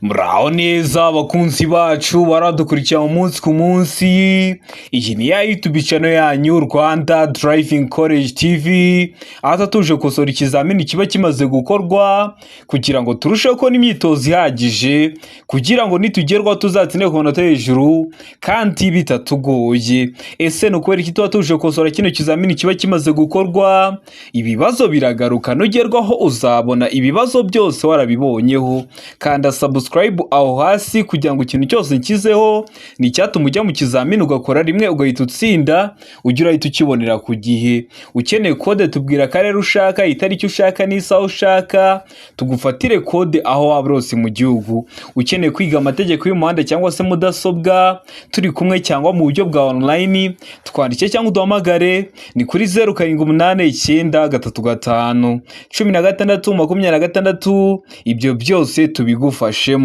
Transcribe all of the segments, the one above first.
Muraho neza abakunzi bacu baradukurikira umunsi ku munsi. Iyi ni ya YouTube channel yanyu Rwanda Driving College TV, aho tuje gukosora ikizamini kiba kimaze gukorwa kugira ngo turusheho kubona imyitozo ihagije, kugira ngo nitugerwaho tuzatsinde ku manota hejuru kandi bitatugoye. Ese ni ukubera iki tuba tuje gukosora kino kizamini kiba kimaze gukorwa? Ibibazo biragaruka, nugerwaho uzabona ibibazo byose warabibonyeho. Kanda subscribe aho hasi kugira ngo ikintu cyose nshyizeho ni icyatuma ujya mu kizamini ugakora rimwe ugahita utsinda, ujye urahita ukibonera ku gihe. Ukeneye kode, tubwira akarere ushaka, itariki ushaka n'isaha ushaka, tugufatire kode aho waba uri hose mu gihugu. Ukeneye kwiga amategeko y'umuhanda cyangwa se mudasobwa turi kumwe cyangwa mu buryo bwa online, twandike cyangwa uduhamagare, ni kuri 07893516. Ibyo byose tubigufashemo.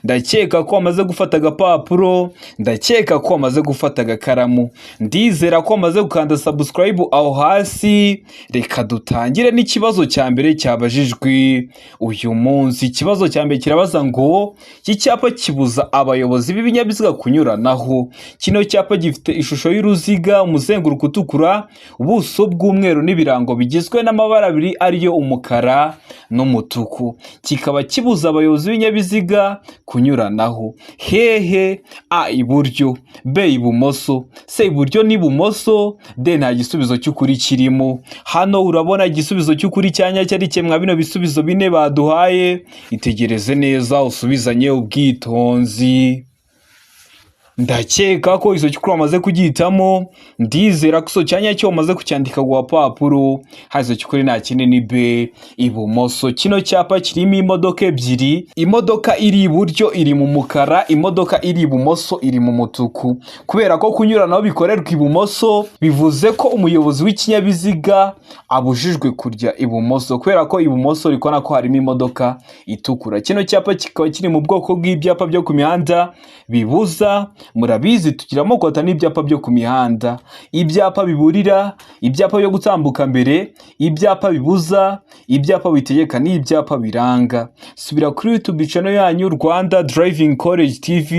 Ndakeka ko wamaze gufata agapapuro, ndakeka ko wamaze gufata agakaramu, ndizera ko wamaze gukanda subscribe aho hasi. Reka dutangire n'ikibazo cya mbere cyabajijwe uyu munsi. Ikibazo cya mbere kirabaza ngo: iki cyapa kibuza abayobozi b'ibinyabiziga kunyuranaho. Kino cyapa gifite ishusho y'uruziga, umuzenguruko utukura, ubuso bw'umweru n'ibirango bigizwe n'amabara abiri ariyo umukara n'umutuku, kikaba kibuza abayobozi b'ibinyabiziga kunyuranaho. Hehe? A iburyo, B ibumoso, C iburyo n'ibumoso, D nta gisubizo cy'ukuri kirimo. Hano urabona igisubizo cy'ukuri cya nyacyo ari kimwe bino bisubizo bine baduhaye. Itegereze neza usubizanye ubwitonzi. Ndakeka ko iso cy'ukuri wamaze kugihitamo, ndizera ko iso cya nyacyo wamaze kucyandika ku gapapuro. Hasi cy'ukuri nta kindi, ni B ibumoso. Kino cyapa kirimo imodoka ebyiri: imodoka iri iburyo iri mu mukara, imodoka iri ibumoso iri mu mutuku. Kubera ko kunyuranaho bikorerwa ibumoso, bivuze ko umuyobozi w'ikinyabiziga abujijwe kujya ibumoso, kubera ko ibumoso uri kubona ko harimo imodoka itukura. Kino cyapa kikaba kiri mu bwoko bw'ibyapa byo ku mihanda bibuza. Murabizi, tugira amoko atanu y'ibyapa byo ku mihanda: ibyapa biburira, ibyapa byo gutambuka mbere, ibyapa bibuza, ibyapa bitegeka n'ibyapa biranga. Subira kuri YouTube channel yanyu Rwanda Driving College TV,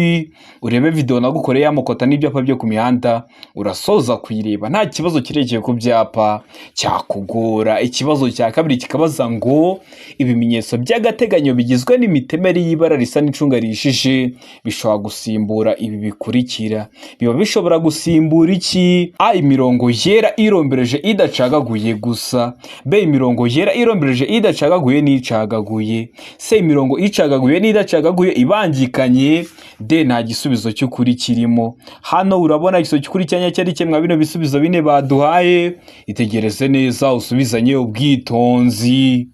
urebe video nagukoreye y'amoko atanu y'ibyapa byo ku mihanda. Urasoza kuyireba nta kibazo kirekire ku byapa cyakugora. Ikibazo cya kabiri kikabaza ngo: ibimenyetso by'agateganyo bigizwe n'imitemeri y'ibara risa n'icunga rihishije bishobora gusimbura ibi bikurikira. Biba bishobora gusimbura iki? A imirongo yera irombereje idacagaguye gusa, B imirongo yera irombereje idacagaguye n'icagaguye, C imirongo icagaguye n'idacagaguye ibangikanye, D nta gisubizo cy'ukuri kirimo. Hano urabona igisubizo cy'ukuri cya nyacyo ari kimwe bino bisubizo bine baduhaye. Itegereze neza usubizanye ubwitonzi.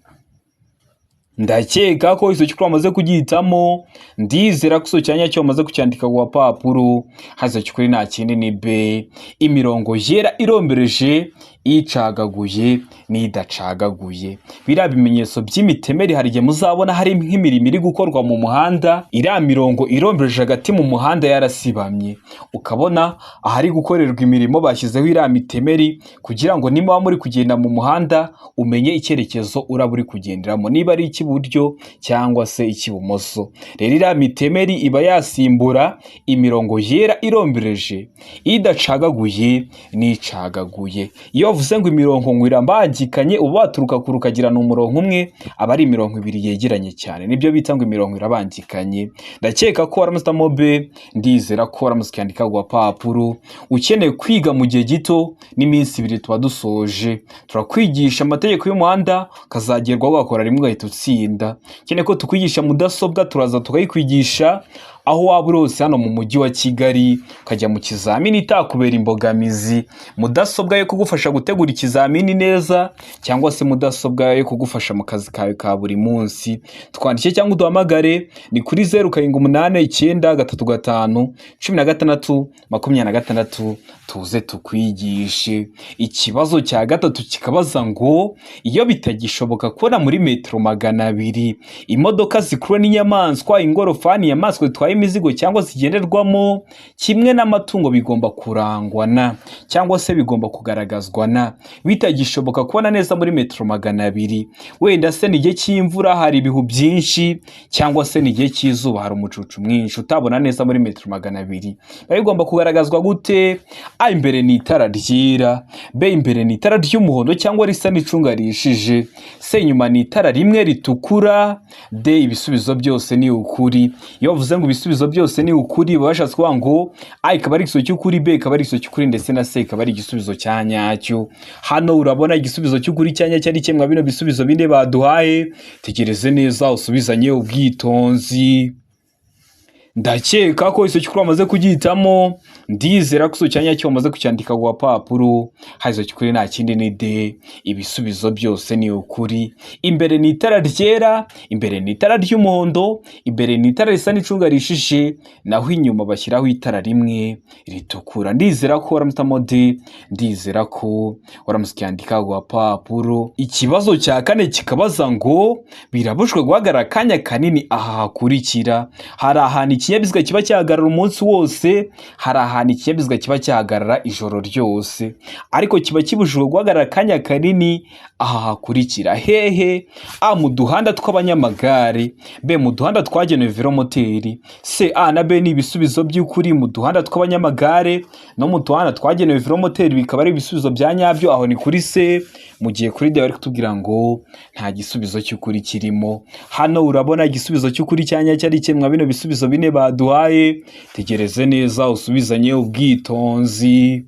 Ndakeka ko iso cy'ukuri wamaze kugihitamo, ndizera ko iso cya nyacyo wamaze kucyandika ku gapapuro. Hasi cy'ukuri nta kindi, ni B imirongo yera irombereje icagaguye n'idacagaguye. Biriya bimenyetso by'imitemeri, hari igihe muzabona hari nk'imirimo iri gukorwa mu muhanda, iriya mirongo irombereje hagati mu muhanda yarasibamye, ukabona ahari gukorerwa imirimo bashyizeho iriya mitemeri kugira ngo niba muri kugenda mu muhanda umenye icyerekezo uraba uri kugenderamo, niba ari icy'iburyo cyangwa se icy'ibumoso. Rero iriya mitemeri iba yasimbura imirongo yera irombereje idacagaguye n'icagaguye. Iyo bavuze ngo imirongo ngo irambangikanye, uba waturuka kure ukagirana umurongo umwe, aba ari imirongo ibiri yegeranye cyane, nibyo bita ngo imirongo irabangikanye. Ndakeka ko waramutse B, ndizera ko waramutse ukandika ku gapapuro. Ukeneye kwiga mu gihe gito, n'iminsi 2 tuba dusoje. Turakwigisha amategeko y'umuhanda ukazagerwaho ugakora rimwe ugahita utsinda. Ukeneye ko tukwigisha mudasobwa, turaza tukayikwigisha aho waba uri hose hano mu mujyi wa Kigali, ukajya mu kizamini itakubera imbogamizi. Mudasobwa yo kugufasha gutegura ikizamini neza cyangwa se mudasobwa yo kugufasha mu kazi kawe ka buri munsi, twandike cyangwa uduhamagare, ni kuri 0789351626, tuze tukwigishe. Ikibazo cya gatatu kikabaza ngo: iyo bitagishoboka kubona muri metero 200 imodoka zikurura n'inyamaswa, ingorofani, inyamaswa zitwaye. zitwaye imizigo cyangwa zigenderwamo kimwe n'amatungo bigomba kurangwa na cyangwa se bigomba kugaragazwa na bitagishoboka kubona neza muri metero 200. Wenda se ni igihe cy'imvura hari ibihu byinshi, cyangwa se ni igihe cy'izuba hari umucucu mwinshi utabona neza muri metero 200. Biba bigomba kugaragazwa gute? A imbere ni itara ryera, B imbere ni itara ry'umuhondo cyangwa risa n'icunga rihishije, C inyuma ni itara rimwe ritukura, D ibisubizo byose ni ukuri. Iyo bavuze ngo ibisubizo byose ni ukuri, baba bashatse kuvuga ngo A ikaba ari igisubizo cy'ukuri, B ikaba ari igisubizo cy'ukuri, ndetse na C ikaba ari igisubizo cya nyacyo. Hano urabona igisubizo cy'ukuri cya nyacyo ari kimwe bino bisubizo bine baduhaye. Tegereze neza usubizanye ubwitonzi. Ndakeka ko icyo cy'ukuri wamaze kugihitamo, ndizera ko icyo cya nyacyo wamaze kucyandika ku gapapuro. Hari icyo cy'ukuri nta kindi ni D, ibisubizo byose ni ukuri. Imbere ni itara ryera, imbere ni itara ry'umuhondo, imbere ni itara risa n'icunga rishije, naho inyuma bashyiraho itara rimwe ritukura. Ndizera ko waramutamo D, ndizera ko waramutse ucyandika ku gapapuro. Ikibazo cya kane kikabaza ngo birabujijwe guhagarara akanya kanini aha hakurikira. Hari ahantu ikinyabiziga kiba cyahagarara umunsi wose, hari ahantu ikinyabiziga kiba cyahagarara ijoro ryose, ariko kiba kibujijwe guhagarara akanya kanini aha hakurikira. Hehe? A mu duhanda tw'abanyamagare, B mu duhanda twagenewe velomoteri, C A na B ni ibisubizo by'ukuri, mu duhanda tw'abanyamagare no mu duhanda twagenewe velomoteri bikaba ari ibisubizo bya nyabyo, aho ni kuri C. Mu gihe kuri D bari kutubwira ngo nta gisubizo cy'ukuri kirimo. Hano urabona igisubizo cy'ukuri cya nyacyo ari kimwe bino bisubizo bine baduhaye. Tegereze neza usubizanye ubwitonzi.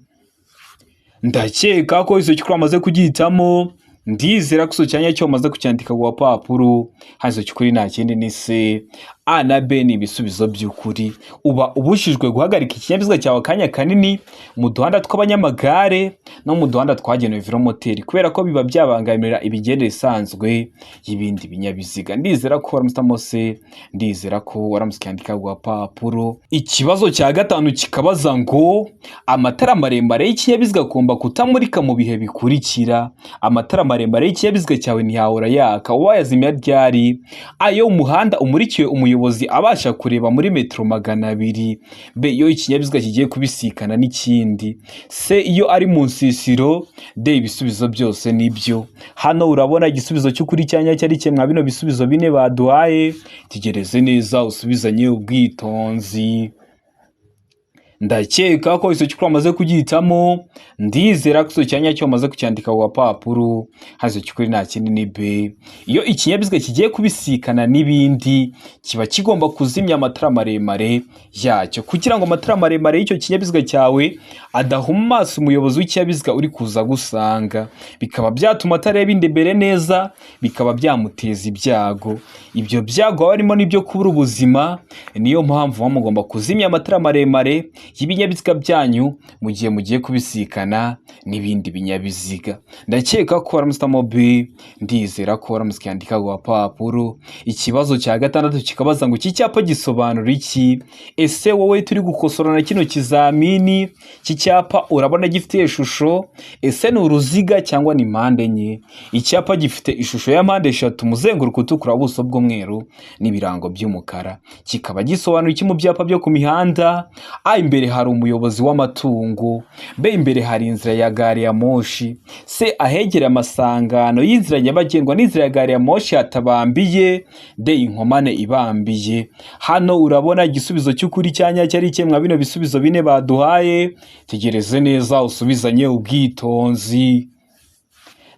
Ndakeka ko icyo cy'ukuri wamaze kugihitamo, ndizera ko icyo cya nyacyo wamaze kucyandika ku gapapuro. Hano icyo cy'ukuri nta kindi ni C, A na B ni ibisubizo by'ukuri. Uba ubujijwe guhagarika ikinyabiziga cyawe akanya kanini mu duhanda tw'abanyamagare no mu duhanda twagenewe velomoteri, kubera ko biba byabangamira imigendere isanzwe y'ibindi binyabiziga. Ndizera ko waramutse C, ndizera ko waramutse ucyandika ku gapapuro. Ikibazo cya gatanu kikabaza ngo amatara maremare y'ikinyabiziga agomba kutamurika mu bihe bikurikira. Amatara maremare y'ikinyabiziga cyawe ntiyahora yaka, wayazimya ryari? Ayo umuhanda umurikiwe umuyobozi abasha kureba muri metero 200, B iyo ikinyabiziga kigiye kubisikana n'ikindi, C iyo ari mu nsisiro, D ibisubizo byose nibyo. Hano urabona igisubizo cy'ukuri cya nyacyo ari kimwe bino bisubizo bine baduhaye. Tegereze neza usubizanye ubwitonzi. Ndakeka ko icyo cy'ukuri wamaze kugihitamo, ndizera ko icyo cya nyacyo wamaze kucyandika ku gapapuro. Hano icyo cy'ukuri nta kindi ni B. Iyo ikinyabiziga kigiye kubisikana n'ibindi kiba kigomba kuzimya amatara maremare yacyo, kugira ngo amatara maremare y'icyo kinyabiziga cyawe adahuma amaso umuyobozi w'ikinyabiziga uri kuza agusanga, bikaba byatuma atareba imbere neza, bikaba byamuteza ibyago. Ibyo byago haba harimo n'ibyo kubura ubuzima. Niyo mpamvu muba mugomba kuzimya amatara maremare y'ibinyabiziga byanyu mu gihe mugiye kubisikana n'ibindi binyabiziga. Ndakeka ko waramutse B, ndizera ko waramutse ucyandika ku gapapuro. Ikibazo cya gatandatu kikabaza ngo iki cyapa gisobanura iki? Ese wowe turi gukosorana kino kizamini, iki cyapa urabona gifite ishusho, ese ni uruziga cyangwa ni mpande enye? Icyapa gifite ishusho ya mpande eshatu, umuzenguruko utukura, ubuso bw'umweru n'ibirango by'umukara. Kikaba gisobanura iki mu byapa byo ku mihanda? A imbere hari umuyobozi w'amatungo, B imbere hari inzira ya gari ya moshi, C ahegereye amasangano y'inzira nyabagendwa n'inzira ya gari ya moshi hatabambiye, D inkomane ibambiye. Hano urabona igisubizo cy'ukuri cya nyacyo ari kimwe bino bisubizo bine baduhaye. Tegereze neza usubizanye ubwitonzi.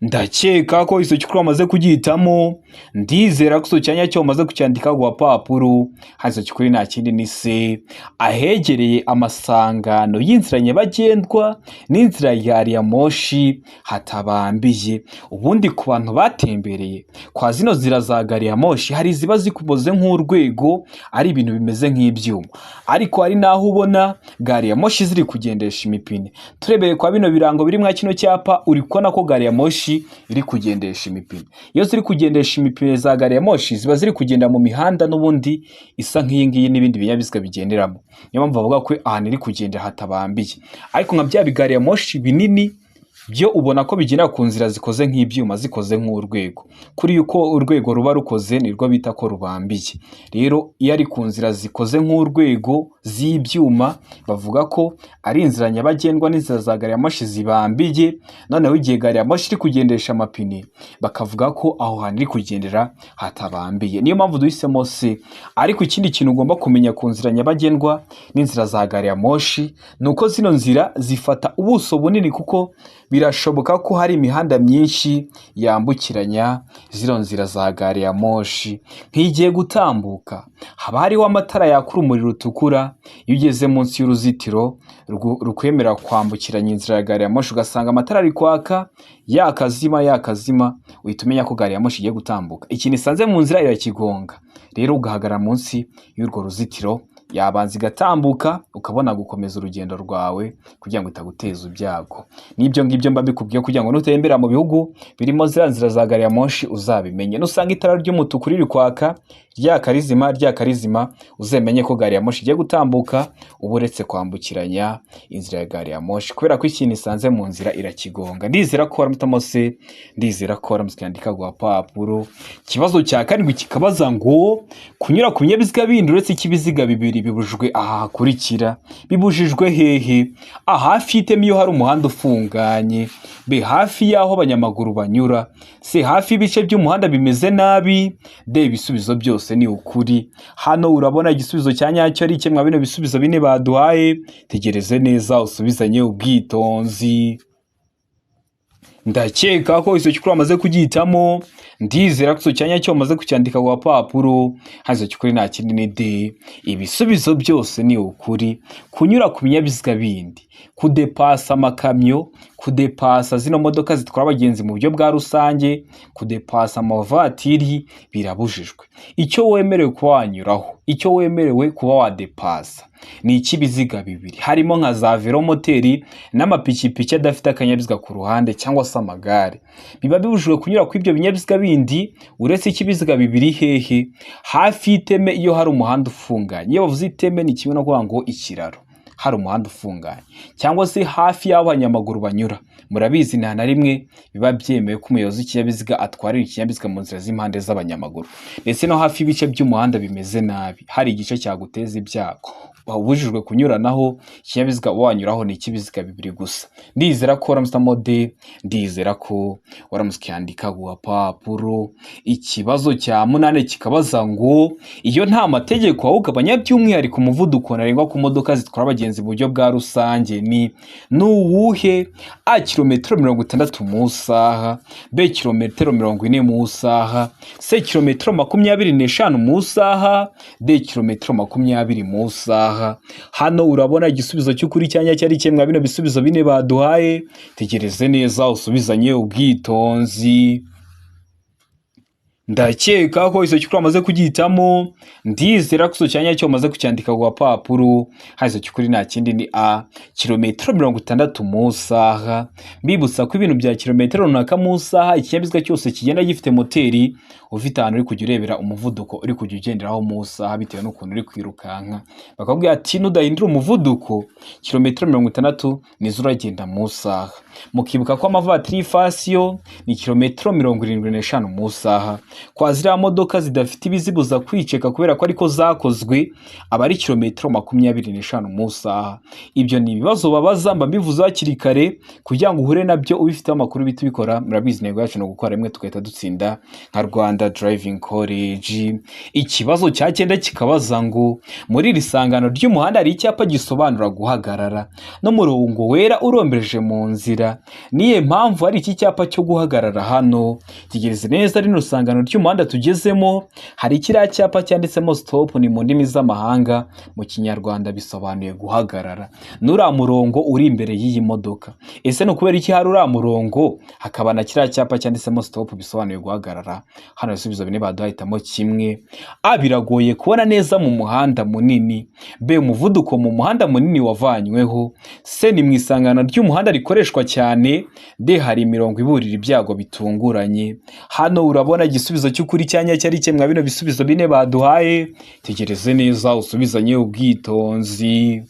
Ndakeka ko icyo cy'ukuri wamaze kugihitamo, ndizera ko icyo cya nyacyo wamaze kucyandika ku gapapuro. Hano icyo cy'ukuri nta kindi ni C ahegereye amasangano y'inzira nyabagendwa n'inzira ya gari ya moshi hatabambiye. Ubundi ku bantu batembereye kwa zino nzira za gari ya moshi, hari iziba zikoze nk'urwego, ari ibintu bimeze nk'ibyuma, ariko hari n'aho ubona gari ya moshi ziri kugendesha imipine. Turebeye kwa bino birango biri mwa kino cyapa, uri kubona ko gari ya moshi iri kugendesha imipine. Iyo ziri kugendesha imipine za gari ya moshi, ziba ziri kugenda mu mihanda n'ubundi isa nk'iyi ngiyi n'ibindi binyabiziga bigenderamo. Niyo mpamvu bavuga ko ahantu iri kugendera hatabambiye. Ariko nka bya bigari ya moshi binini Byo ubona ko bigendera ku nzira zikoze nk'ibyuma, zikoze nk'urwego. Kuri uko urwego ruba rukoze nirwo bita ko rubambiye. Rero iyo ari ku nzira zikoze nk'urwego z'ibyuma, bavuga ko ari inzira nyabagendwa n'inzira za gari ya moshi zibambiye. Noneho igihe gari ya moshi iri kugendesha amapine, bakavuga ko aho hantu iri kugendera hatabambiye. Niyo mpamvu duhisemo C. Ariko ikindi kintu ugomba kumenya ku nzira nyabagendwa n'inzira za gari ya moshi ni uko zino nzira zifata ubuso bunini, kuko birashoboka ko hari imihanda myinshi yambukiranya zino nzira za gari ya moshi. Nk'igiye gutambuka haba hariho amatara yaka urumuri rutukura. Iyo ugeze munsi y'uruzitiro rukwemerera kwambukiranya inzira ya gari ya moshi, ugasanga amatara ari kwaka yakazima yakazima, uhita umenya ko gari ya moshi igiye gutambuka. Ikintu isanze mu nzira irakigonga, rero ugahagarara munsi y'urwo ruzitiro, yabanza igatambuka, ukabona gukomeza urugendo rwawe kugira ngo itaguteza ibyago. N'ibyo ngibyo mba mbikubwiye kugira ngo nutembera mu bihugu birimo ziriya nzira za gari ya moshi uzabimenye. Nusanga itara ry'umutuku riri kwaka ryaka rizima ryaka rizima, uzemenye ko gari ya moshi igiye gutambuka, uba uretse kwambukiranya inzira ya gari ya moshi, kubera ko ikintu isanze mu nzira irakigonga. Ndizera ko waramutamo se, ndizera ko waramutse ukandika ku gapapuro. Ikibazo cya karindwi kikabaza ngo kunyura ku binyabiziga bindi uretse icy'ibiziga bibiri bibujijwe aha hakurikira. Bibujijwe hehe? A, hafi y'iteme iyo hari umuhanda ufunganye. B, hafi y'aho abanyamaguru banyura. C, hafi y'ibice by'umuhanda bimeze nabi. D, ibisubizo byose ni ukuri. Hano urabona igisubizo cya nyacyo ari kimwe bino bisubizo bine baduhaye. Tegereze neza usubizanye ubwitonzi. Ndakeka ko icyo cy'ukuri wamaze kugihitamo. Ndizera ko icyo cyanya cyo wamaze kucyandika ku gapapuro. Hano icyo cy'ukuri nta kindi ni D. Ibisubizo byose ni ukuri. Kunyura ku binyabiziga bindi, kudepasa amakamyo, kudepasa zino modoka zitwara abagenzi mu buryo bwa rusange, kudepasa amavatiri birabujijwe. Icyo wemerewe kuba wanyuraho, icyo wemerewe kuba wadepasa ni icy'ibiziga bibiri, harimo nka za velomoteri n'amapikipiki adafite akanyabiziga ku ruhande cyangwa se amagare. Biba bibujijwe kunyura kuri ibyo binyabiziga bindi uretse icy'ibiziga bibiri. Hehe? Hafi y'iteme iyo hari umuhanda ufunganye. Iyo bavuze iteme ni kimwe no kuvuga ngo ikiraro, hari umuhanda ufunganye, cyangwa se hafi y'aho abanyamaguru banyura. Murabizi, nta na rimwe biba byemewe ko umuyobozi w'ikinyabiziga atwarira ikinyabiziga mu nzira z'impande z'abanyamaguru, ndetse no hafi y'ibice by'umuhanda bimeze nabi, hari igice cyaguteza ibyago, ubujijwe kunyuranaho. Ikinyabiziga wanyuraho ni icy'ibiziga bibiri gusa. Ndizera ko waramutse D, ndizera ko waramutse ukiyandika ku gapapuro. Ikibazo cya munani kikabaza ngo iyo nta mategeko awugabanya by'umwihariko umuvuduko ntarengwa ku modoka zitwara abagenzi mu buryo bwa rusange ni nuwuhe? A, kilometero 60 mu isaha. B, kilometero 40 mu isaha. C, kilometero 25 mu isaha. D, kilometero 20 mu isaha. Hano urabona igisubizo cy'ukuri cyanya cyari kimwe bino bisubizo bine baduhaye. Tegereze neza usubizanye ubwitonzi. Ndakeka ko icyo cy'ukuri wamaze kugihitamo. Ndizera ko icyo cyanya cyo wamaze kucyandika ku gapapuro. Hano icyo cy'ukuri nta kindi ni A, kilometero 60 mu isaha. Mbibutsa ko ibintu bya kilometero runaka mu isaha, ikinyabiziga cyose kigenda gifite moteri, ufite ahantu uri kujya urebera umuvuduko uri kujya ugenderaho mu isaha bitewe n'ukuntu uri kwirukanka. Bakakubwira ati nudahindura umuvuduko, kilometero 60 nizo uragenda mu isaha. Mukibuka ko amavatiri y'ifasi yo ni kilometero 75 mu isaha. Kwa ziriya modoka zidafite ibizibuza kwiceka kubera ko ariko zakozwe, aba ari kilometero 25 mu isaha. Ibyo ni ibibazo babaza, mba mbivuze hakiri kare kugira ngo uhure nabyo ubifiteho amakuru bihita ubikora. Murabizi, intego yacu ni ugukora rimwe tugahita dutsinda nka Rwanda Driving College. Ikibazo cya cyenda kikabaza ngo muri iri sangano ry'umuhanda hari icyapa gisobanura guhagarara n'umurongo wera urombereje mu nzira. Niyo mpamvu hari iki cyapa cyo guhagarara hano? Tegereze neza, rino sangano ry'umuhanda tugezemo hari kiriya cyapa cyanditsemo stop, ni mu ndimi z'amahanga, mu Kinyarwanda bisobanuye guhagarara. N'uriya murongo uri imbere y'iyi modoka, ese ni ukubera iki hari uriya murongo hakaba na kiriya cyapa cyanditsemo stop bisobanuye guhagarara? Hano ibisubizo bine baduhitamo kimwe. A, biragoye kubona neza mu muhanda munini. B, umuvuduko mu muhanda munini wavanyweho. C, ni mu isangano ry'umuhanda rikoreshwa cyane. D, hari imirongo iburira ibyago bitunguranye. Hano urabona igisubizo cy'ukuri cyanya cyari kimwe bino bisubizo bine baduhaye. Tegereze neza usubizanye ubwitonzi.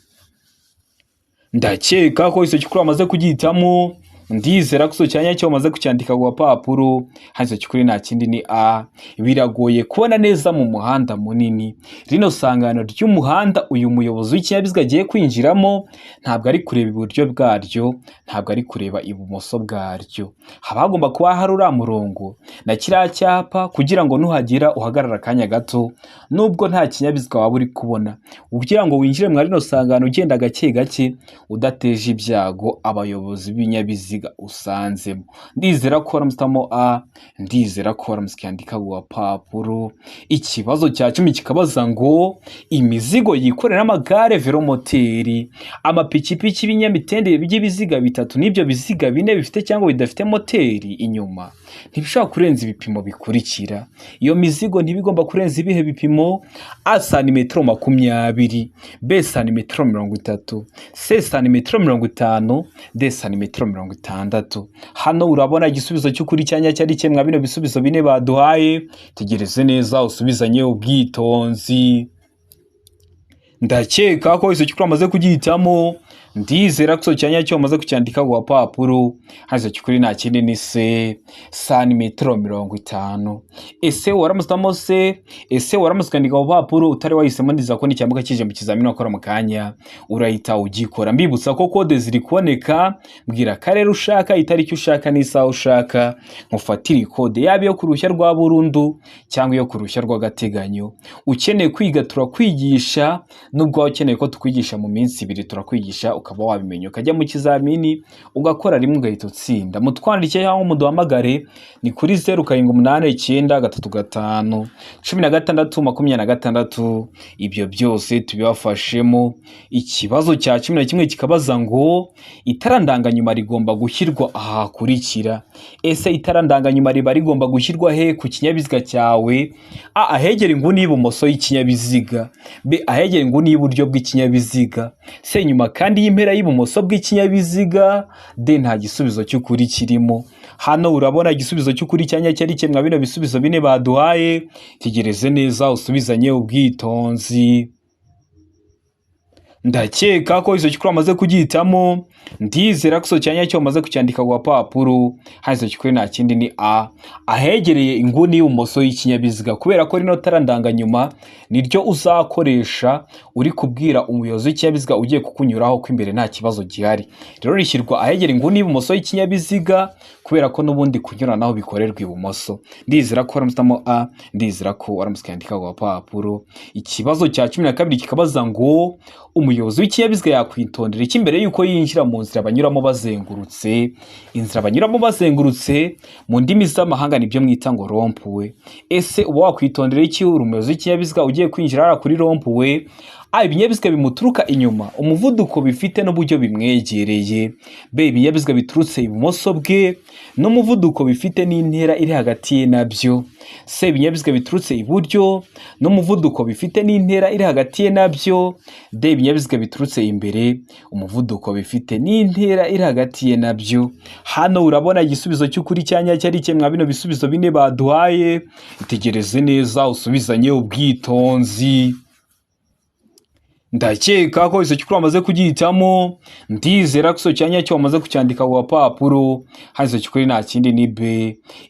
Ndakeka ko icyo cy'ukuri wamaze kugihitamo. Ndizera ko icyo cyo umaze kucyandika ku gapapuro. Hano cy'ukuri nta kindi ni A. Biragoye kubona neza mu muhanda munini. Rino sangano ry'umuhanda uyu muyobozi w'ikinyabiziga agiye kwinjiramo ntabwo ari kureba iburyo bwaryo, ntabwo ari kureba ibumoso bwaryo. Haba hagomba kuba hari uriya murongo na kiriya cyapa kugira ngo nuhagera uhagarare akanya gato, nubwo nta kinyabiziga waba uri kubona, kugira ngo winjire muri rino sangano ugenda gake gake udateje ibyago abayobozi b'ibinyabiziga usanzemo. Ndizera ko waramutse A, ndizera ko waramutse ukandika ku gapapuro. Ikibazo cya 10 kikabaza ngo imizigo yikorera amagare, velomoteri, amapikipiki, ibinyamitende by'ibiziga bitatu n'ibyo biziga bine bifite cyangwa bidafite moteri inyuma ntibishobora kurenza ibipimo bikurikira. Iyo mizigo ntibigomba kurenza ibihe bipimo? A santimetero 20, B santimetero 30, C santimetero 50, D santimetero 60. Hano urabona igisubizo cy'ukuri cyanya cyari kimwe bino bisubizo bine baduhaye. Tegereze neza usubizanye ubwitonzi. Ndakeka ko icyo cy'ukuri wamaze kugihitamo. Ndizera ko icyo cyanya cyo wamaze kucyandika ku gapapuro. Hano icyo cy'ukuri nta kindi ni C santimetero 50. Ese waramusitamo C? Ese waramutse ukandika ku gapapuro utari wahisemo? Ndizera ko n'icyambuka kije mu kizamini wakora mu kanya urahita ugikora. Mbibutsa ko kode ziri kuboneka. Mbwira akarere ushaka, itariki ushaka n'isaha ushaka, nkufatire ikode, yaba iyo ku ruhushya rwa burundu cyangwa iyo ku ruhushya rw'agateganyo. Ukeneye kwiga turakwigisha, nubwo waba ukeneye ko tukwigisha mu minsi 2 turakwigisha ukaba wabimenya, ukajya mu kizamini ugakora rimwe ugahita utsinda. Mutwandike cyangwa muduhamagare ni kuri 0 7 8 9 3 5 16 26. Ibyo byose tubibafashemo. Ikibazo cya 11 kikabaza ngo itara ndanganyuma rigomba gushyirwa aha hakurikira. Ese itara ndanganyuma riba rigomba gushyirwa he ku kinyabiziga cyawe? A ahegera inguni y'ibumoso y'ikinyabiziga, B ahegera inguni y'iburyo bw'ikinyabiziga, C inyuma kandi y'impera y'ibumoso bw'ikinyabiziga, D nta gisubizo cy'ukuri kirimo. Hano urabona igisubizo cy'ukuri cyanya cyari kimwe bino bisubizo bine baduhaye. Tegereze neza usubizanye ubwitonzi. Ndakeka ko icyo cy'ukuri wamaze kugihitamo. Ndizera ko icyo cyanya cyo wamaze kucyandika ku gapapuro. Hano icyo cy'ukuri nta kindi ni A ahegereye inguni y'ibumoso y'ikinyabiziga, kubera ko rino tara ndanganyuma niryo uzakoresha uri kubwira umuyobozi w'ikinyabiziga ugiye kukunyuraho ko imbere nta kibazo gihari. Rero rishyirwa ahegereye inguni y'ibumoso y'ikinyabiziga kubera ko n'ubundi kunyuranaho bikorerwa ibumoso. Ndizera ko waramutse A, ndizera ko waramutse ukandika ku gapapuro. Ikibazo cya 12 kikabaza ngo umuyobozi w'ikinyabiziga yakwitondera iki mbere yuko yinjira mu nzira banyuramo bazengurutse? Inzira banyuramo bazengurutse mu ndimi z'amahanga nibyo mwita ngo rond-point. Ese uba wakwitondera iki uri umuyobozi w'ikinyabiziga ugiye kwinjira hariya kuri rond-point? A ibinyabiziga bimuturuka inyuma, umuvuduko bifite n'uburyo bimwegereye. B ibinyabiziga biturutse ibumoso bwe n'umuvuduko bifite n'intera iri hagati ye nabyo. C ibinyabiziga biturutse iburyo n'umuvuduko bifite n'intera iri hagati ye nabyo. D ibinyabiziga biturutse imbere, umuvuduko bifite n'intera iri hagati ye nabyo. Hano urabona igisubizo cy'ukuri cyanya cyari kimwe bino bisubizo bine baduhaye. Itegereze neza usubizanye ubwitonzi. Ndakeka ko icyo cy'ukuri wamaze kugihitamo. Ndizera ko icyo cyanya cyo wamaze kucyandika ku gapapuro. Hano icyo cy'ukuri nta kindi ni B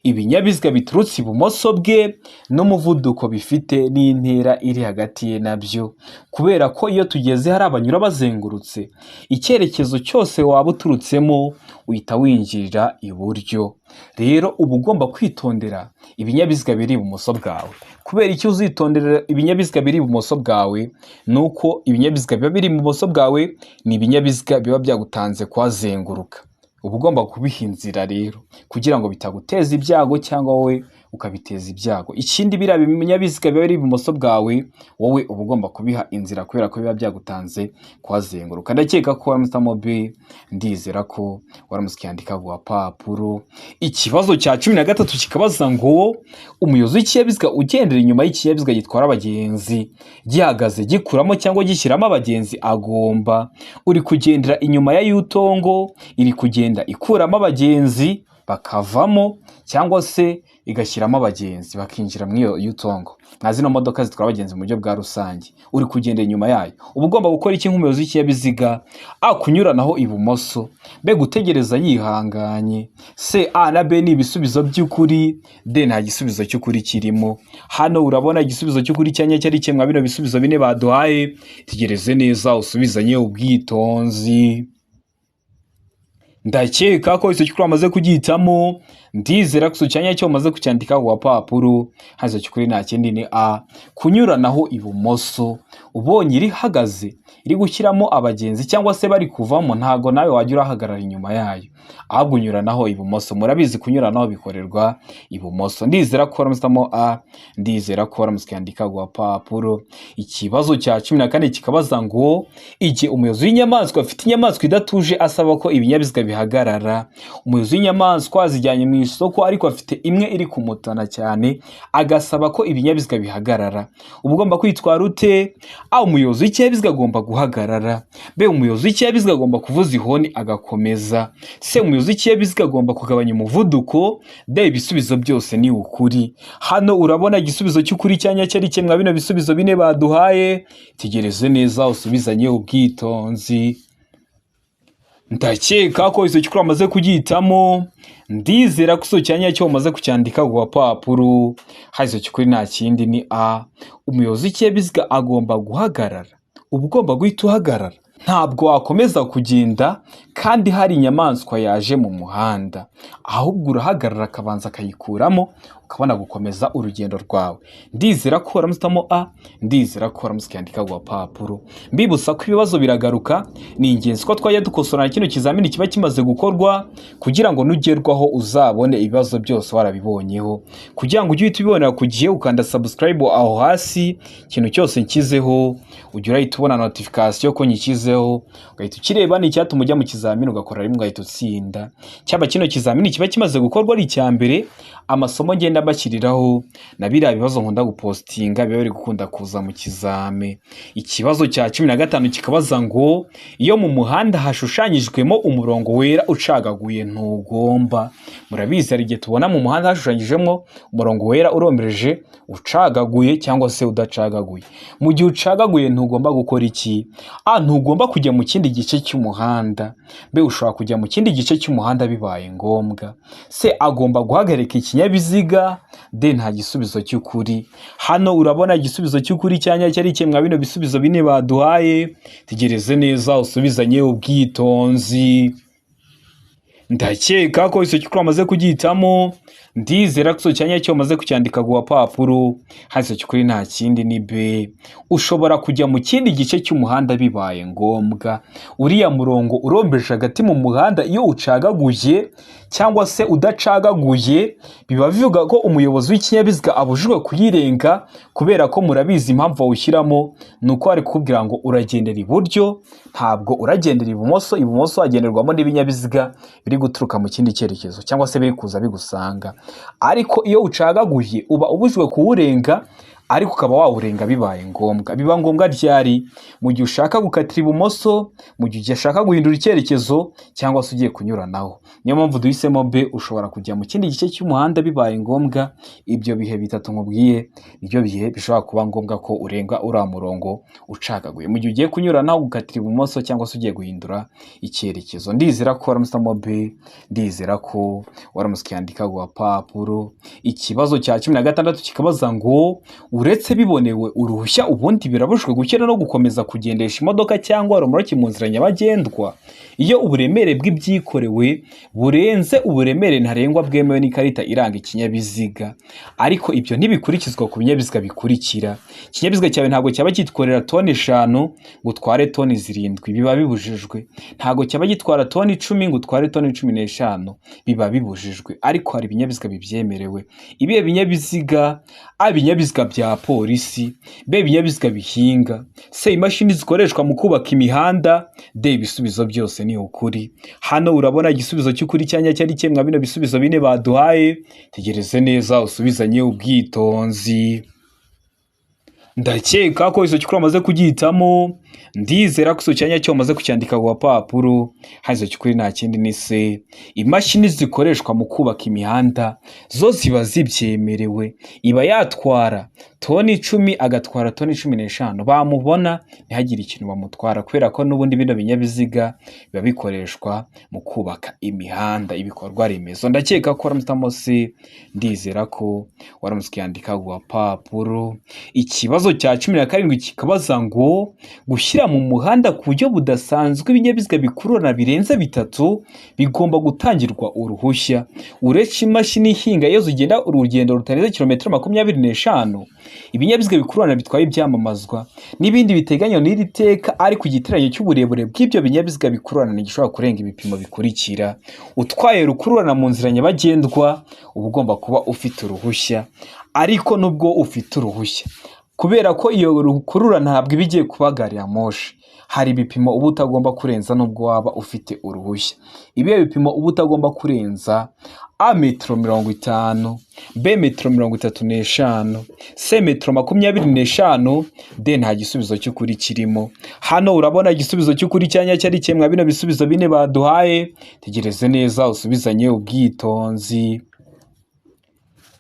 ibinyabiziga biturutse ibumoso bwe n'umuvuduko bifite n'intera iri hagati ye nabyo, kubera ko iyo tugeze hari abanyura bazengurutse, icyerekezo cyose waba uturutsemo uhita winjirira iburyo. Rero uba ugomba kwitondera ibinyabiziga biri ibumoso bwawe. Kubera icyo uzitondera ibinyabiziga biri ibumoso bwawe ni uko ibinyabiziga biba biri ibumoso bwawe ni ibinyabiziga biba byagutanze kuhazenguruka. Uba ugomba kubiha inzira rero kugira ngo bitaguteza ibyago cyangwa wowe ukabiteza ibyago. Ikindi biriya binyabiziga biba biri ibumoso bwawe wowe uba ugomba kubiha inzira kubera ko biba byagutanze kuhazenguruka. Ndakeka ko waramutse B, ndizera ko waramutse ukiyandika ku gapapuro. Ikibazo cya 13 kikabaza ngo umuyobozi w'ikinyabiziga ugendera inyuma y'ikinyabiziga gitwara abagenzi gihagaze gikuramo cyangwa gishyiramo abagenzi agomba. Uri kugendera inyuma ya yutongo iri kugenda ikuramo abagenzi. bakavamo, cyangwa se igashyiramo abagenzi bakinjira muri iyo yutongo, nka zino modoka zitwara abagenzi mu buryo bwa rusange. Uri kugenda inyuma yayo, uba ugomba gukora iki nk'umuyobozi w'ikinyabiziga? A, kunyuranaho ibumoso; B, gutegereza yihanganye; C, A na B ni ibisubizo by'ukuri; D, nta gisubizo cy'ukuri kirimo. Hano urabona igisubizo cy'ukuri cyanya cyari kimwe bino bisubizo bine baduhaye. Tegereze neza usubizanye ubwitonzi. Ndakeka ko icyo cy'ukuri wamaze kugihitamo. Ndizera ko icyo cyanya cyo wamaze kucyandika ku gapapuro. Hano icyo cy'ukuri nta kindi ni A, kunyuranaho ibumoso. Ubonye iri ihagaze iri gushyiramo abagenzi cyangwa se bari kuvamo, ntago nawe wajya urahagarara inyuma yayo, ahubwo unyuranaho ibumoso. Murabizi, kunyuranaho bikorerwa ibumoso. Ndizera ko waramutse A, ndizera ko waramutse ukandika ku gapapuro. Ikibazo cya 14 kikabaza ngo: igihe umuyobozi w'inyamaswa afite inyamaswa idatuje asaba ko ibinyabiziga bihagarara. Umuyobozi w'inyamaswa azijyanye mu isoko, ariko afite imwe iri kumutana cyane, agasaba ko ibinyabiziga bihagarara. Uba ugomba kwitwara ute? A, umuyobozi w'ikinyabiziga agomba guhagarara; B, umuyobozi w'ikinyabiziga agomba kuvuza ihoni agakomeza; C, umuyobozi w'ikinyabiziga agomba kugabanya umuvuduko; D, ibisubizo byose ni ukuri. Hano urabona igisubizo cy'ukuri cyanya cyari kimwe bino bisubizo bine baduhaye. Tegereze neza usubizanye ubwitonzi. Ndakeka ko icyo cy'ukuri wamaze kugihitamo. Ndizera ko icyo cyanya cyo wamaze kucyandika ku gapapuro. Hano icyo cy'ukuri nta kindi ni A, umuyobozi w'ikinyabiziga agomba guhagarara. Uba ugomba guhita uhagarara, ntabwo wakomeza kugenda kandi hari inyamaswa yaje mu muhanda, ahubwo urahagarara akabanza akayikuramo, ukabona gukomeza urugendo rwawe. Ndizera ko waramutse A, ndizera ko waramutse ukandika ku gapapuro. Mbibutsa ko ibibazo biragaruka, ni ingenzi ko twajya dukosorana kino kizamini kiba kimaze gukorwa, kugira ngo nugerwaho uzabone ibibazo byose warabibonyeho. Kugira ngo ujye uhita ubibonera ku gihe, ukanda subscribe aho hasi. Ikintu cyose nshyizeho ujya urahita ubona notification ko nyishyizeho, ugahita ukireba. Ni icyatuma ujya mu kizamini ugakora rimwe ugahita utsinda. Cyaba kino kizamini kiba kimaze gukorwa ari icya mbere, amasomo ngenda mbashyiriraho na biriya bibazo nkunda gupostinga biba biri gukunda kuza mu kizame. Ikibazo cya 15 kikabaza ngo: iyo mu muhanda hashushanyijwemo umurongo wera ucagaguye ntugomba. Murabizi, hari igihe tubona mu muhanda hashushanyijemo umurongo wera urombereje ucagaguye cyangwa se udacagaguye. Mu gihe ucagaguye ntugomba gukora iki? A, ntugomba kujya mu kindi gice cy'umuhanda; B, ushobora kujya mu kindi gice cy'umuhanda bibaye ngombwa; C, agomba guhagarika ikinyabiziga; D, nta gisubizo cy'ukuri. Hano urabona igisubizo cy'ukuri cyanya cyari kimwe bino bisubizo bine baduhaye. Tegereze neza usubizanye ubwitonzi. Ndakeka ko icyo cy'ukuri wamaze kugihitamo. Ndizera ko icyo cyanya cyo wamaze kucyandika ku gapapuro. Hano icyo cy'ukuri nta kindi ni B, ushobora kujya mu kindi gice cy'umuhanda bibaye ngombwa. Uriya murongo urombeje hagati mu muhanda, iyo ucagaguye cyangwa se udacagaguye, biba bivuga ko umuyobozi w'ikinyabiziga abujijwe kuyirenga, kubera ko murabizi impamvu bawushyiramo ni uko bari kukubwira ngo uragendera iburyo, ntabwo uragendera ibumoso. Ibumoso hagenderwamo n'ibinyabiziga biri guturuka mu kindi cyerekezo cyangwa se biri kuza bigusanga. Ariko iyo ucagaguye uba ubujijwe kuwurenga, ariko ukaba wawurenga bibaye ngombwa. Biba ngombwa ryari? Mu gihe ushaka gukatira ibumoso, mu gihe ushaka guhindura icyerekezo, cyangwa se ugiye kunyuranaho. Niyo mpamvu duhisemo B, ushobora kujya mu kindi gice cy'umuhanda bibaye ngombwa. Ibyo bihe bitatu nkubwiye nibyo bihe bishobora kuba ngombwa ko urenga uriya murongo ucagaguye: mu gihe ugiye kunyuranaho, gukatira ibumoso, cyangwa se ugiye guhindura icyerekezo. Ndizera ko waramusamo B, ndizera ko waramutse ukiyandika ku gapapuro. Ikibazo cya 16 kikabaza ngo: uretse bibonewe uruhushya, ubundi birabujijwe gushyira no gukomeza kugendesha imodoka cyangwa romoroki mu nzira nyabagendwa iyo uburemere bw'ibyikorewe burenze uburemere ntarengwa bwemewe n'ikarita iranga ikinyabiziga. Ariko ibyo ntibikurikizwa ku binyabiziga bikurikira: ikinyabiziga cyawe ntabwo cyaba cyitkorera toni 5 ngo utware toni 7, biba bibujijwe. Ntabwo cyaba gitwara toni 10 ngo utware toni 15, biba bibujijwe. Ariko hari ibinyabiziga bibyemerewe. Ibihe binyabiziga? A, ibinyabiziga bya polisi; B, ibinyabiziga bihinga; C, imashini zikoreshwa mu kubaka imihanda; D, ibisubizo byose ni ukuri. Hano urabona igisubizo cy'ukuri cyanya cyari kimwe bino bisubizo bine baduhaye. Tegereze neza usubizanye ubwitonzi. Ndakeka ko iso cy'ukuri wamaze kugihitamo. Ndizera ko iso cyanya cyo wamaze kucyandika ku gapapuro. Hano iso cy'ukuri nta kindi ni se. Imashini zikoreshwa mu kubaka imihanda zo ziba zibyemerewe, iba yatwara toni 10 agatwara toni 15, bamubona ntihagire ikintu bamutwara, kubera ko n'ubundi bino binyabiziga biba bikoreshwa mu kubaka imihanda, ibikorwa remezo. Ndakeka ko waramutse se, ndizera ko waramutse ukiyandika ku gapapuro. Ikibazo cya 17 kikabaza ngo gushyira mu muhanda ku buryo budasanzwe ibinyabiziga bikururana birenze 3 bigomba gutangirwa uruhushya, uretse imashini ihinga iyo zigenda urugendo rutarenze kilometero 25, ibinyabiziga bikururana bitwaye ibyamamazwa n'ibindi biteganywa n'iri teka, ariko igiteranyo cy'uburebure bw'ibyo binyabiziga bikururana ntigishobora kurenga ibipimo bikurikira. Utwaye rukururana mu nzira nyabagendwa uba ugomba kuba ufite uruhushya, ariko nubwo ufite uruhushya, kubera ko iyo rukurura ntabwo iba igiye kuba gari ya moshi, hari ibipimo uba utagomba kurenza nubwo waba ufite uruhushya. Ibihe bipimo uba utagomba kurenza? A metero 50, B metero 35, C metero 25, D nta gisubizo cy'ukuri kirimo. Hano urabona igisubizo cy'ukuri cyanya cyari kimwe bino bisubizo bine baduhaye. Tegereze neza usubizanye ubwitonzi.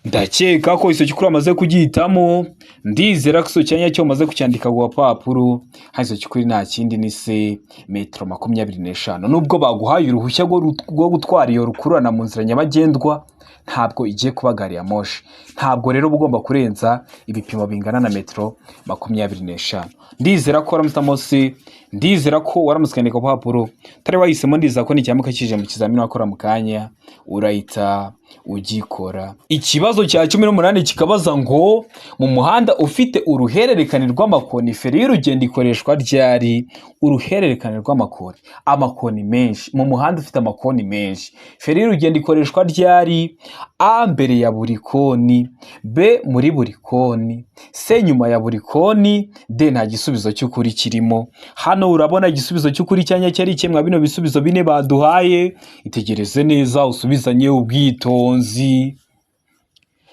Ndakeka ko iso cy'ukuri wamaze kugihitamo. Ndizera ko iso cyanya cyo wamaze kucyandika ku gapapuro. Hano iso cy'ukuri nta kindi ni se metero 25. Nubwo baguhaye uruhushya rwo gutwara iyo rukururana mu nzira nyabagendwa, ntabwo igiye kuba gari ya moshi, ntabwo rero uba ugomba kurenza ibipimo bingana na metero 25. Ndizera ko waramutse se, ndizera ko waramutse ukandika ku gapapuro. Utari wahisemo, ndizera ko nicyamuka kije mu kizamini wakora mu kanya urahita ugikora. Ikibazo cya 18 kikabaza ngo mu muhanda ufite uruhererekane rw'amakoni, feri y'urugendo ikoreshwa ryari? Uruhererekane rw'amakoni, amakoni menshi, mu muhanda ufite amakoni menshi, feri y'urugendo ikoreshwa ryari? A mbere ya buri koni, B muri buri koni, C nyuma ya buri koni, D nta gisubizo cy'ukuri kirimo. Hano urabona igisubizo cy'ukuri cyanya cyari kimwe bino bisubizo bine baduhaye. Itegereze neza usubizanye ubwitonzi.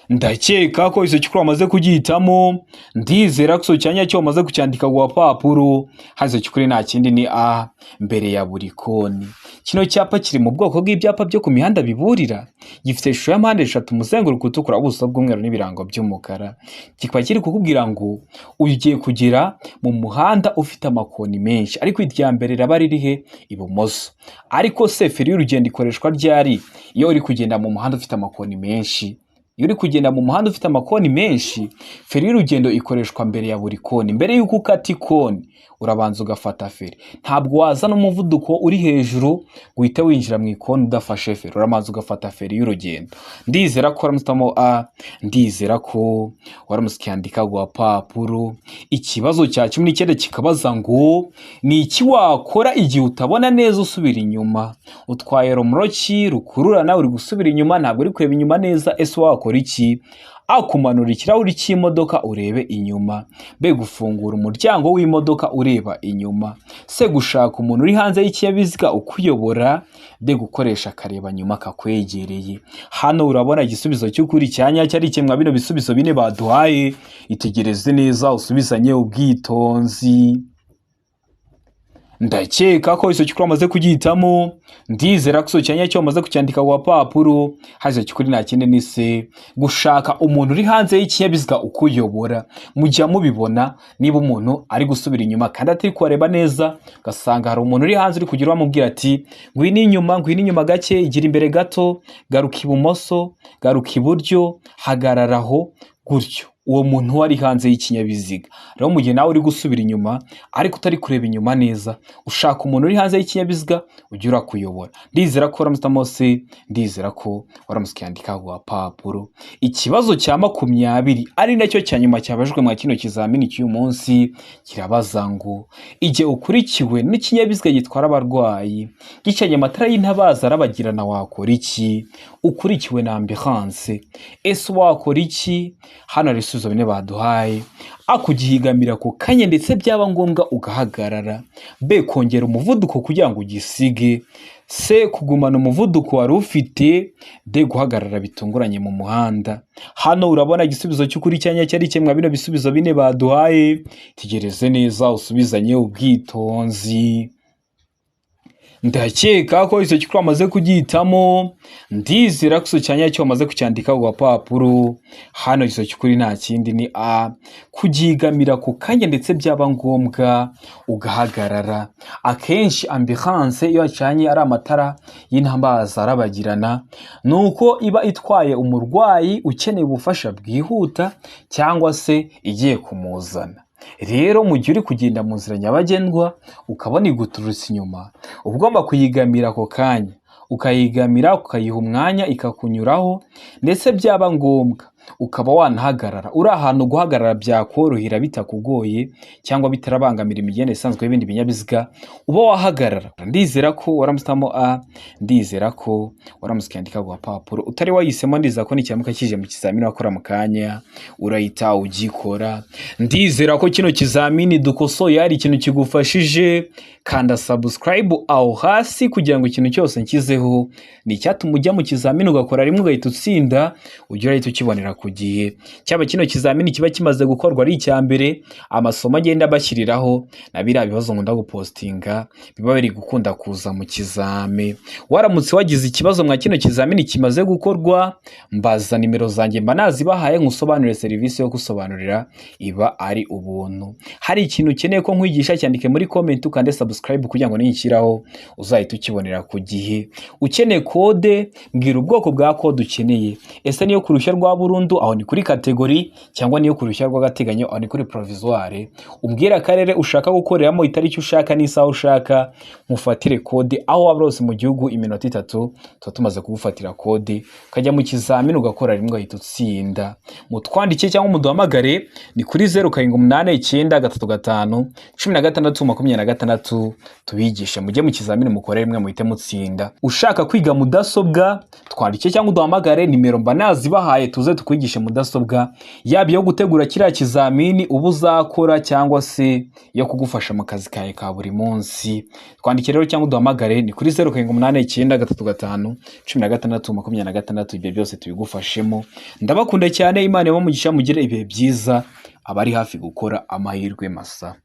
Ndakeka ko iso cy'ukuri wamaze kugihitamo. Ndizera ko iso cyanya cyo wamaze kucyandika ku gapapuro. Hano iso cy'ukuri nta kindi ni A mbere ya buri koni. Kino cyapa kiri mu bwoko bw'ibyapa byo ku mihanda biburira, gifite ishusho ya mpande eshatu, umuzenguruko utukura, ubuso bw'umweru n'ibirango by'umukara. Kikaba kiri kukubwira ngo ugiye kugera mu muhanda ufite amakoni menshi, ariko irya mbere riraba riri he? Ibumoso. Ariko se feri y'urugendo ikoreshwa ryari? Iyo uri kugenda mu muhanda ufite amakoni menshi. Iyo uri kugenda mu muhanda ufite amakoni menshi, feri y'urugendo ikoreshwa mbere ya buri koni. Mbere y'uko ukata ikoni urabanza ugafata feri. Ntabwo wazana umuvuduko uri hejuru ngo uhite winjira mu ikoni udafashe feri, urabanza ugafata feri y'urugendo. Ndizera ko waramutse A, ndizera ko waramutse ukiyandika ku gapapuro. Ikibazo cya 19 kikabaza ngo ni iki wakora igihe utabona neza usubira inyuma? Utwaye romoroki rukururana, uri gusubira inyuma, ntabwo uri kureba inyuma neza, ese wakora iki? A kumanura ikirahuri cy'imodoka urebe inyuma, B gufungura umuryango w'imodoka ureba inyuma, C gushaka umuntu uri hanze y'ikinyabiziga ukuyobora, D gukoresha akareba nyuma kakwegereye. Hano urabona igisubizo cy'ukuri cya nyacyo ari kimwe bino bisubizo bine baduhaye. Itegereze neza usubizanye ubwitonzi. Ndakeka ko iso cy'ukuri wamaze kugihitamo. Ndizera ko iso cyanya cyo wamaze kucyandika ku gapapuro. Hano iso cy'ukuri nta kindi ni se gushaka umuntu uri hanze y'ikinyabiziga ukuyobora. Mujya mubibona niba umuntu ari gusubira inyuma kandi atari kubareba neza, ugasanga hari umuntu uri hanze uri kugira bamubwira ati ngwino inyuma, ngwino inyuma gake, igira imbere gato, garuka ibumoso, garuka iburyo, hagarara aho, gutyo. Uwo muntu wari hanze y'ikinyabiziga. Rero mu gihe nawe uri gusubira inyuma ariko utari kureba inyuma neza, ushaka umuntu uri hanze y'ikinyabiziga ujya urakuyobora. Ndizera ko waramutse se, ndizera ko waramutse ukiyandika ku gapapuro. Ikibazo cya 20 ari nacyo cya nyuma cyabajijwe mwa kino kizamini cy'uyu munsi kirabaza ngo igihe ukurikiwe n'ikinyabiziga gitwara abarwayi gicanye amatara y'intabaza arabagirana wakora iki? Ukurikiwe na ambulance, ese wakora iki? Hano hari ibisubizo bine baduhaye. A, kugihigamira ako kanya ndetse byaba ngombwa ugahagarara. B, kongera umuvuduko kugira ngo ugisige. C, kugumana umuvuduko wari ufite. D, guhagarara bitunguranye mu muhanda. Hano urabona igisubizo cy'ukuri cyanya cyari kimwe bino bisubizo bine baduhaye. Tegereze neza usubizanye ubwitonzi. Ndakeka ko icyo cy'ukuri wamaze kugihitamo. Ndizera ko icyo cyanya cyo wamaze kucyandika ku gapapuro. Hano icyo cy'ukuri nta kindi ni A, kugigamira ku kanya ndetse byaba ngombwa ugahagarara. Akenshi ambulance iyo yacanye ari amatara y'intambaza arabagirana, ni uko iba itwaye umurwayi ukeneye ubufasha bwihuta cyangwa se igiye kumuzana. Rero mu gihe uri kugenda mu nzira nyabagendwa ukabona iguturutse inyuma, uba ugomba kuyigamira ako kanya, ukayigamira ukayiha umwanya ikakunyuraho, ndetse byaba ngombwa ukaba wanahagarara. Uri ahantu guhagarara byakorohera bitakugoye cyangwa bitarabangamira imigendere isanzwe y'ibindi binyabiziga, uba wahagarara. Ndizera ko waramusitamo A, ndizera ko waramutse ukandika ku gapapuro. Utari wayihisemo, ndizera ko nikiramuka kije mu kizamini wakora mu kanya urahita ugikora. Ndizera ko kino kizamini dukosoye hari ikintu kigufashije. Kanda subscribe aho hasi kugira ngo ikintu cyose nshyizeho ni icyatuma ujya mu kizamini ugakora rimwe ugahita utsinda, ujye urahita ukibonera ku gihe. Cyaba kino kizamini kiba kimaze gukorwa ari icya mbere, amasomo agenda bashyiriraho na biriya bibazo nkunda gupostinga biba biri gukunda kuza mu kizami. Waramutse wagize ikibazo mwa kino kizamini kimaze gukorwa, mbaza nimero zanjye mba nazibahaye nkusobanurire. Serivisi yo gusobanurira iba ari ubuntu. Hari ikintu ukeneye ko nkwigisha, cyandike muri comment, ukande subscribe kugira ngo ninshyiraho uzahite ukibonera ku gihe. Ukeneye kode, mbwira ubwoko bwa kode ukeneye. Ese niyo ku ruhushya rwa burundu, aho ni kuri catégorie, cyangwa niyo ku ruhushya rw'agateganyo, aho ni kuri provisoire? Umbwire akarere ushaka gukoreramo, itariki ushaka n'isaha ushaka, nkufatire kode aho waba hose mu gihugu. Iminota 3 tuba tumaze kugufatira kode, ukajya mu kizamini ugakora rimwe ugahita utsinda. Mutwandikiye cyangwa muduhamagare, ni kuri 0789351626, tubigishe mujye mu kizamini mukore rimwe muhite mutsinda. Ushaka kwiga mudasobwa, twandike cyangwa uduhamagare, nimero mba nazibahaye, tuze tukwigishe mudasobwa, yaba iyo gutegura kiriya kizamini uba uzakora cyangwa se iyo kugufasha mu kazi kawe ka buri munsi. Twandike rero cyangwa uduhamagare, ni kuri 0789351626, ibyo byose tubigufashemo. Ndabakunda cyane, Imana ibahe umugisha, mugire ibihe byiza, abari hafi gukora amahirwe masa.